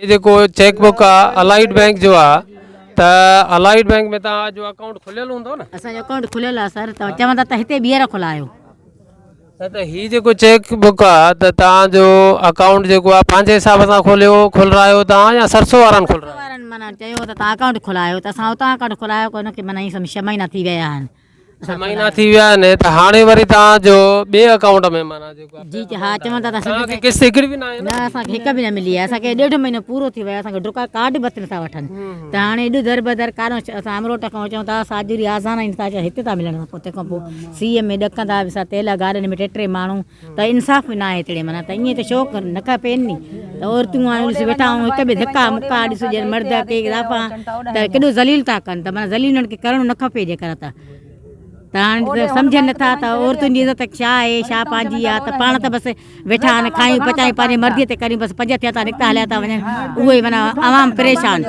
هي جيڪو check book آ allied bank جو آ ته الائيڊ بينڪ ۾ توهان جو اڪائونٽ کليل هوندو نه. اسان جو اڪائونٽ کليل آ سر ته چون ٿا ته هتي ٻيهر کلايو. نه ته هي جيڪو چيڪ بڪ آ ته توهان جو اڪائونٽ جيڪو آ پنهنجي حساب سان کوليو کولرايو توهان يا سرسو وارن کولرايو. سرسو وارن معنيٰ چيو ته توهان اڪائونٽ کلايو ته اسان اتان اڪائونٽ کلايو ڪو نه ڪي معنيٰ ائين سمجهه ڇهه مهينا ٿي ويا آهن. ڇهه مهينا ٿي ويا آهن ته هاڻي وري توهان جو ٻئي اڪائونٽ ۾ معنيٰ جيڪو آهي جي ها چون ٿا ته توهان کي قسط هڪڙي به ناهي نه اسان کي هڪ به نه ملي آهي اسان کي ڏيڍ مهينو پورو ٿي ويو اسان کي ڊڪا ڪارڊ به هٿ نٿا وٺن ته هاڻي ايڏو در بدر ڪارو اسان امروٽ کان اچون ٿا ساجري آزان آهن ٿا هتي ٿا ملن پوء تنهن کان پوء سيء ۾ ڏڪندا به سا تيلا گاڏن ۾ ٽي ٽي ماڻهو ته انصاف به ناهي هتڙي معنيٰ ته ائين ته شوق نه کپين ني ته عورتون آهيون ڏس ويٺا آهيون هڪ ٻئي ڌڪا مڪا ڏس ڄڻ مرد ڪي اضافا ته ڪيڏو ذليل ٿا ڪن ته معنيٰ ذليل انهن کي ڪرڻو نه کپي جيڪر ته ته هاڻي ته سمجهن نٿا ته عورتن جي عزت ڇا آهي ڇا پنهنجي آهي ته پاڻ ته بس ويٺا آهن کايون پچايون پنهنجي مرضي تي ڪريون بس پنج ٿيا ٿا نڪتا هليا ٿا وڃن اهي معنيٰ عوام پريشان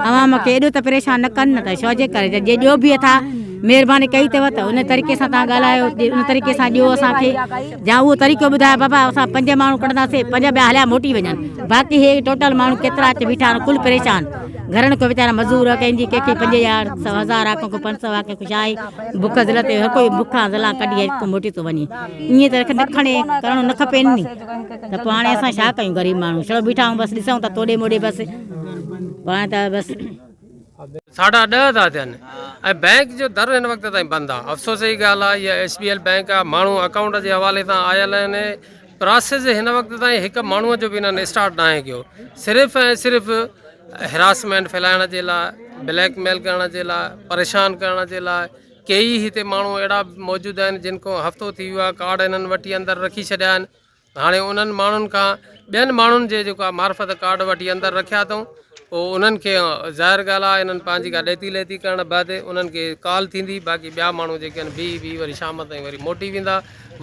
عوام کي ايڏو ته پريشان نه ڪن نه ته ڇو جي ڪري جي ڏيو به اٿا مهرباني ڪئي اٿو ته ان طريقي سان توهان ڳالهايو ان طريقي سان ڏيو اسان کي يا اهو طريقو ٻڌايو بابا اسان پنج ماڻهو ڪڍنداسين پنج ٻيا هليا موٽي وڃن باقي هي ٽوٽل ماڻهو ڪيترا اچي بيٺا آهن ڪل پريشان گهرن کان ويچارا مزور ڪنهن جي ڪنهن کي 5000 سو هزار آ ڪنهن کي 500 آ ڪنهن کي ڇا آهي بک ذلت هر ڪوئي بک کان ذلان ڪڍي هر ڪو موٽي ٿو وڃي ائين ته نه کڻي ڪرڻو نه کپي ني ته پوء هاڻي اسان ڇا ڪيون غريب ماڻهو ڇڙو بيٺا آهيون بس ڏسون ٿا توڏي موڏي بس پاڻ ته بس. ساڍا ڏهه ٿا ٿين ۽ بئنڪ جو در هن وقت تائين بند آ افسوس جي ڳالهه آ اها ايس بي ايل بئنڪ آ ماڻهو اڪائونٽ جي حوالي سان آيل آهن پراسيس هن وقت تائين هڪ ماڻهو جو به انهن اسٽارٽ ناهي ڪيو صرف ۽ صرف هراسمينٽ ڦهلائڻ جي لاء بليڪ ميل ڪرڻ جي لاء پريشان ڪرڻ جي لاء ڪيئي هتي ماڻهو اهڙا موجود آهن جن کان هفتو ٿي ويو آ ڪارڊ هنن وٺي اندر رکي ڇڏيا آهن هاڻي انهن ماڻهن کان ٻين ماڻهن جي جيڪو آهي معرفت ڪارڊ وٺي اندر رکيا اٿئون پوء انهن کي ظاهر ڳالهه آهي انهن پنهنجي ڪا ڏيتي ليتي ڪرڻ بعد انهن کي ڪال ٿيندي باقي ٻيا ماڻهو جيڪي آهن بيهي بيهي وري شام تائين وري موٽي ويندا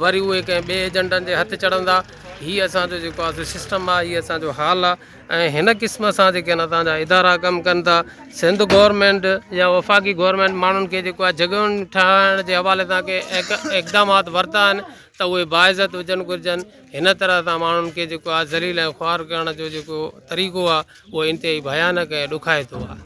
وري اهي ڪنهن ٻئي ايجنٽن جي هٿ چڙهندا هي اسان جو جيڪو آهي سسٽم آهي هي اسان جو حال آهي ۽ هن قسم سان جيڪي آهن اسان جا ادارا ڪم ڪن ٿا سنڌ گورنمينٽ يا وفاقي گورنمينٽ ماڻهن کي جيڪو آهي جڳهين ٺاهڻ جي حوالي سان ڪي اقدامات ورتا آهن ته اهي باعزت هجن گهرجن، هن طرح سان ماڻهن کي جيڪو آهي ذليل ۽ خوار ڪرڻ جو جيڪو طريقو آهي اهو انتهائي ڀيانڪ ۽ ڏکائتو آهي.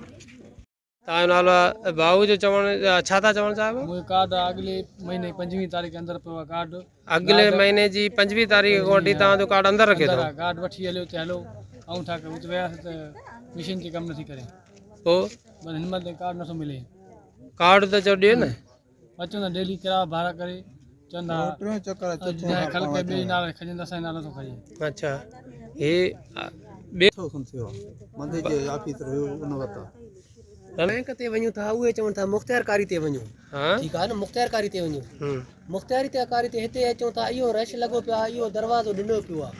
توهان جو نالو آهي ڀائو جو چوڻ ڇا ٿا چوڻ چاهيو؟ منهنجو ڪارڊ اڳلي مهيني جي پنجويهه تاريخ اندر پيو آهي ڪارڊ. اڳلي مهيني جي 25 تاريخ کان وٺي توهان جو ڪارڊ اندر رکيو اٿو؟ ڪارڊ وٺي هليو اتي هلو آئون ڇا ڪيون اتي وياسين ته مشين چي ڪم نٿي ڪري. پوء؟ بس هن مهل تائين ڪارڊ نٿو ملي. ڪارڊ ته چئو ڏي نه. اچون ته ڊيلي ڪرايو ڀاڙا ڪري چوندا ٽيون چڪر آ چوٿون جنهن خلق ٻئي نالا کڄن اسان نالو ٿو کڄي. اڇا هي ٻي. ٿو کن ٿيو آ مندي جي آفيسر هيو ان وٽ آ. بئنڪ تي وڃون ٿا اهي چون ٿا مختيارڪاري تي وڃو ٺيڪ آهي نه مختيارڪاري تي وڃو مختياري تي ڪاري تي هتي اچون ٿا اهو رش لڳو پيو آهي اهو دروازو ڏنو پيو آهي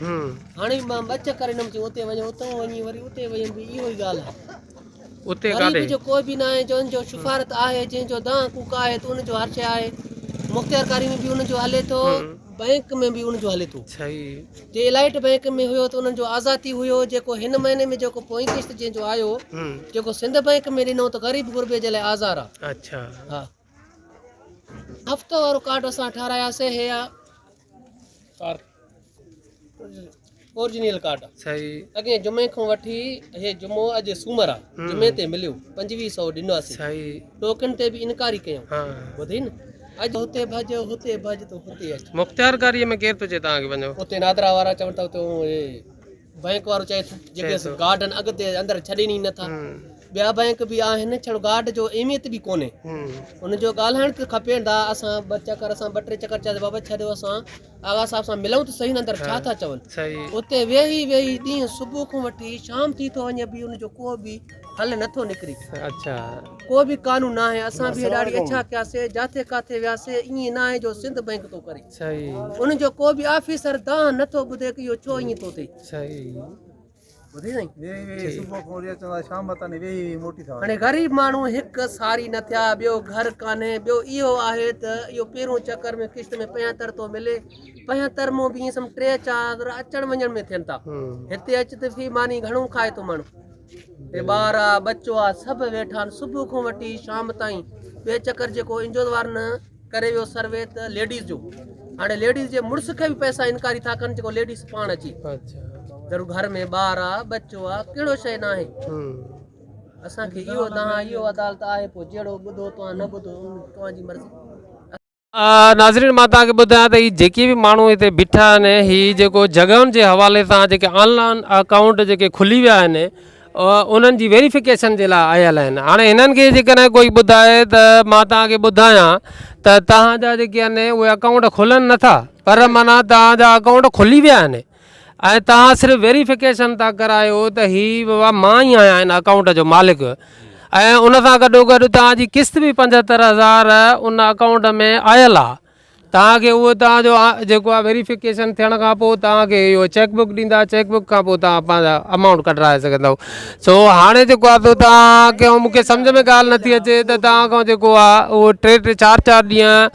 هاڻي مان ٻه چڪر ڏنم چي اتي وڃو اتان وڃي وري اتي ويم به اهو ئي ڳالهه آهي اتي غريب ڪاڏي؟ جو ڪو به ناهي جو ان جو شفارت آهي جنهن جو دانهن ڪوڪ آهي ته ان جو هر شيء آهي مختيارڪاري ۾ به ان جو هلي ٿو بئنڪ ۾ به ان جو هلي ٿو صحيح جي الائٽ بئنڪ ۾ هيو ته انهن جو آزادي هيو جيڪو هن مهيني ۾ جيڪو پوئين قسط جنهن جو آيو جيڪو سنڌ بئنڪ ۾ ڏنو ته غريب غربي جي لاء آزار آ اڇا ها هفتو وارو ڪارڊ اسان ٺاراياسي هي آ اورجنل ڪارڊ صحيح اڳئين جمعي کان وٺي هي جمعو اڄ سومر آ جمعي تي مليو 25 سو ڏناسين صحيح ٽوڪن تي به انڪاري ڪيائون ها ٻڌئي نه اڄ هتي ڀڄ هتي ڀڄ ته هتي اچ مختيارڪاري ۾ ڪير ٿو چئي توهان کي وڃو اتي نادرا وارا چون ٿا اتي بئنڪ وارو چئي ٿو جيڪي گارڊن اڳتي اندر ڇڏين ئي نٿا ٻيا بئنڪ به آهن ڇڙو گارڊ جو اهميت به ڪونهي ان جو ڳالهائڻ ته کپي دا اسان ٻه چڪر اسان ٻه ٽي چڪر چياسين بابا ڇڏيو اسان آغا صاحب سان ملون ته صحيح نه اندر ڇا ٿا چون اتي ويهي ويهي ڏينهن صبح کان وٺي شام ٿي ٿو وڃي به ان جو ڪو به حل نٿو نڪري اڇا ڪو به قانون ناهي اسان به ڏاڍي اڇا ڪياسي جاٿي ڪاٿي وياسي ائين ناهي جو سنڌ بئنڪ ٿو ڪري صحيح ان جو ڪو به آفيسر دانهن نٿو ٻڌي ته اهو ڇو ائين ٿو ٿئي صحيح ٻڌي سائين ويهي ويهي صبح کان وري اچندا شام تائين ويهي ويهي موٽي ٿا هاڻي غريب ماڻهو هڪ ساري نه ٿيا ٻيو گهر ڪانهي ٻيو اهو آهي ته اهو پهريون چڪر ۾ قسط ۾ 75 ٿو ملي 75 مون به ائين سمجهه ٽي چار اچڻ وڃڻ ۾ ٿين ٿا هتي اچ ته في ماني گهڻو کائي ٿو ماڻهو هي ٻار آ ٻچو آ سڀ ويٺا آهن صبح کان وٺي شام تائين ٻئي چڪر جيڪو انجوز وارن ڪري ويو سروي ته ليڊيز جو هاڻي ليڊيز جي مڙس کي به پئسا انڪاري ٿا ڪن جيڪو ليڊيز پاڻ اچي اڇا ضرور گهر ۾ ٻار آ ٻچو آ ڪهڙو شيء ناهي اسان کي اهو دانهن اهو عدالت آهي پوء جهڙو ٻڌو توهان نه ٻڌو توهان جي مرضي. ناظرين مان توهان کي ٻڌايان ته هي جيڪي به ماڻهو هتي بيٺا آهن هي جيڪو جڳهن جي حوالي سان جيڪي آن لائن اڪائونٽ جيڪي کلي ويا آهن انهن جي ويريفڪيشن جي لاء آيل آهن هاڻي هنن کي جيڪڏهن ڪوئي ٻڌائي ته مان توهان کي ٻڌايان ته توهان جا جيڪي آهن اهي اڪائونٽ کلن نٿا پر معنيٰ توهان جا اڪائونٽ کلي ويا آهن ۽ توهان صرف ويريفڪيشن ٿا ڪرايو ته هي بابا مان ئي آهيان هن اڪائونٽ جو مالڪ ۽ ان سان گڏو گڏ توهان جي قسط به 75000 ان اڪائونٽ ۾ آيل آهي توهان کي اهو توهان جو جيڪو آهي ويريفڪيشن ٿيڻ کان پوء توهان کي اهو چيڪ بڪ ڏيندا چيڪ بڪ کان پوء توهان پنهنجا امائونٽ ڪڍرائي سگهندؤ سو هاڻي جيڪو آهي سو توهان کي مون کي سمجهه ۾ ڳالهه نٿي اچي ته توهان کان جيڪو آهي اهو ٽي ٽي چار چار ڏينهن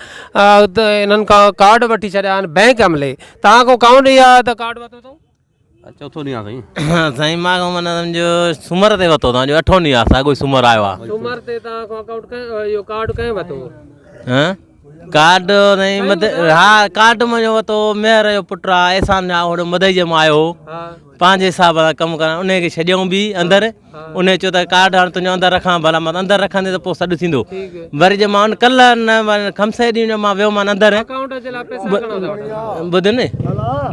انهن کان ڪارڊ وٺي ڇڏيا آهن بئنڪ عملي توهان کان ڪائون ڏينهن آيو ته ڪارڊ ورتو اٿئون؟ چوٿون ڏينهن آ سائين. سائين مان کان معنيٰ سمجهو سومر تي ورتو اٿم اڄ اٺون ڏينهن آ ساڳو ئي سومر آيو آ. سومر تي توهان کان اڪائونٽ ڪنهن اهو ڪارڊ ڪنهن ورتو؟ ها ڪارڊ سائين مد ها ڪارڊ منهنجو ورتو مهر جو پٽ آ احسان آ هوڏو مدئي جي مان آيو هو پنهنجي حساب سان ڪم ڪرڻ انهي کي ڇڏيائون به اندر انهي چيو ته ڪارڊ هاڻ تنهنجو اندر رکان ڀلا مان اندر رکندي ته پوء سڏ ٿيندو وري جي مان ڪلهه نه خمسي ڏينهن جو مان ويو مان اندر ٻڌ نه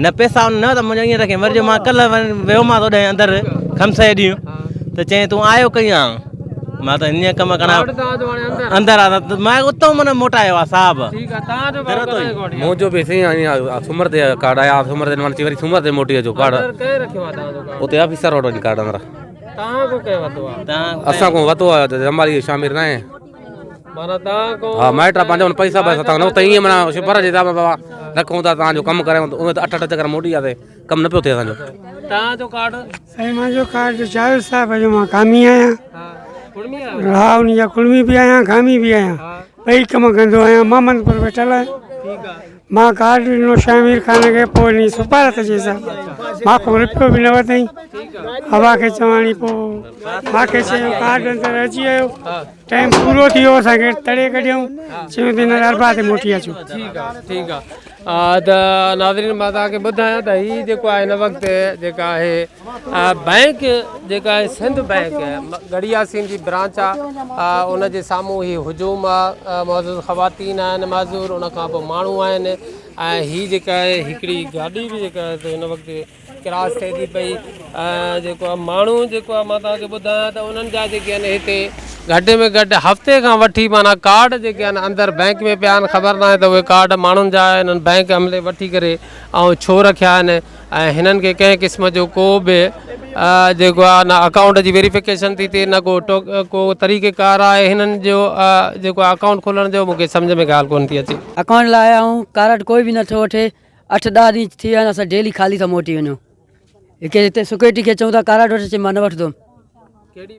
نه پئسا نه ته منهنجو ائين رکي وري جو مان ڪلهه ويو مان اوڏانهن اندر خمسي ڏينهن ته چيائين تون آيو ڪيئن آن مان ته هن ڪم ڪرڻ اندر آ ته مان اتو من موٽايو آ صاحب منهنجو به سائين سومر تي ڪارڊ آيا سومر تي وري سومر تي موٽي اچو ڪارڊ اتي آفيسر وٽ وڃي ڪارڊ اندر تان کان ڪنهن وتو آ؟ اسان کان وتو آ ته زمالي شامير ناهي. معنيٰ تان کان ها مائٽ پنهنجا ان پئسا پئسا تان نه ته ائين معنيٰ شپر جي حساب بابا رکون ٿا تان جو ڪم ڪرايون ته ان ته اٺ اٺ چڪر موٽي آسي ڪم نه پيو ٿئي اسان جو. تان جو ڪارڊ؟ سائين منهنجو ڪارڊ جاويد صاحب جو مان کامي آهيان. ها ڪڙمي آهيو؟ ها ان جا ڪڙمي به آهيان کامي به آهيان ٻئي ڪم ڪندو آهيان محمد پور ويٺل آهيان. ٺيڪ آ. مان ڪارڊ ڏنو شهمير خان کي پوء انهي سفارت جي حساب مان کان رپيو به نه ورتائين ابا کي چواڻي پوء مان کي چيو ڪارڊ اندر اچي ويو ٽائيم پورو ٿي ويو اسان کي تڙي ڪڍيائون چيون ته هن اربع تي موٽي اچو. ٺيڪ آ ٺيڪ آ ته ناظرين مان توهان کي ٻڌايان ته هي جيڪو آهي هن وقت جيڪا آهي بئنڪ جيڪا آهي سنڌ بئنڪ ڳڙهي ياسين جي برانچ آ ان جي سامهون هي هجوم آ معزز خواتين آهن معذور ان کان پوء ماڻهو آهن ۽ هي جيڪا آهي هڪڙي گاڏي به جيڪا آهي هن وقت ڪراس ٿئي ٿي پئي ۽ جيڪو آ ماڻهو جيڪو آ مان توهان کي ٻڌايان ته انهن جا جيڪي آهن هتي گهٽ ۾ گهٽ هفتي کان وٺي معنيٰ ڪارڊ جيڪي آهن اندر بئنڪ ۾ پيا آهن خبر ناهي ته اهي ڪارڊ ماڻهن جا انهن بئنڪ عملي وٺي ڪري ۽ ڇو رکيا آهن ۽ هنن کي ڪنهن قسم جو ڪو به جيڪو آهي نه اڪائونٽ جي ويريفڪيشن ٿي ٿئي نه ڪو ڪو طريقي ڪار آهي هنن جو جيڪو اڪائونٽ کولڻ جو مونکي سمجهه ۾ ڳالهه ڪونه ٿي اچي. اڪائونٽ لاء آيا آهيون ڪارڊ ڪوئي به نٿو وٺي اٺ ڏهه ڏينهن ٿي ويا آهن اسان ڊيلي خالي ٿا موٽي وڃون هڪ هتي سيڪيورٽي کي چئون ٿا ڪارڊ وٺ چي مان نه وٺندم.